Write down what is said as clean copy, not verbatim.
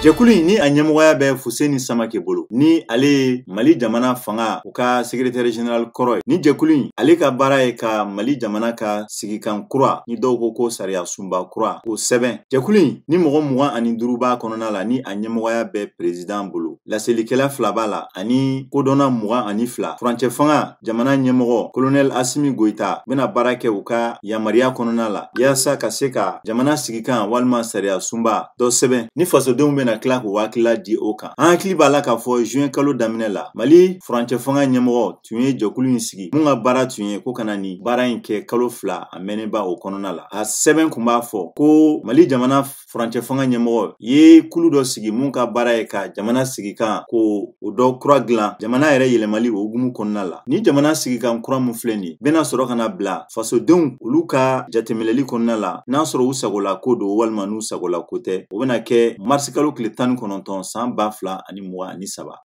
Jɛkulu in ni a ɲɛmɔgɔya bɛ Fuseni Samake bolo, ni ale ye Mali jamana fanga u ka secrétaire général kɔrɔ ye. Ni jɛkulu in ale ka baara ye ka Mali jamana ka sigikan kura, ni dɔw ko ko sariya sunba kura, k'o sɛbɛn. Jɛkulu in ni mɔgɔ 25 b'a kɔnɔna la, ni a ɲɛmɔgɔya bɛ président bolo, laselikɛla 2 b'a la ani kodɔnna 22. Furancɛ fanga jamana ɲɛmɔgɔ colonel Asimi Goyita bɛna baara kɛ u ka yamaruya kɔnɔna la yaasa ka se ka jamana sigikan walima sariya sunba dɔ sɛbɛn, ni fasodenw bɛna tila k'u hakilila di o kan. An hakili b'a la k'a fɔ juin kalo daminɛ la, Mali furancɛ fanga ɲɛmɔgɔ tun ye jɛkulu in sigi mun ka baara tun ye ko ka na nin baara in kɛ kalo 2 a mɛnnenba o kɔnɔna la. A sɛbɛn tun b'a fɔ ko Mali jamana furancɛ fanga ɲɛmɔgɔ ye kulu dɔ sigi mun ka baara ye ka jamana sigikan ko o dɔ kura dilan jamana yɛrɛ yɛlɛmali o hukumu kɔnɔna la. Ni jamana sigikan kura mun filɛ nin bɛna sɔrɔ ka na bila fasodenw olu ka jateminɛli kɔnɔna la, n'a sɔrɔ u sagola ko don walima n'u sagola ko tɛ, o bɛna kɛ marisikalo tile 19 san 2023.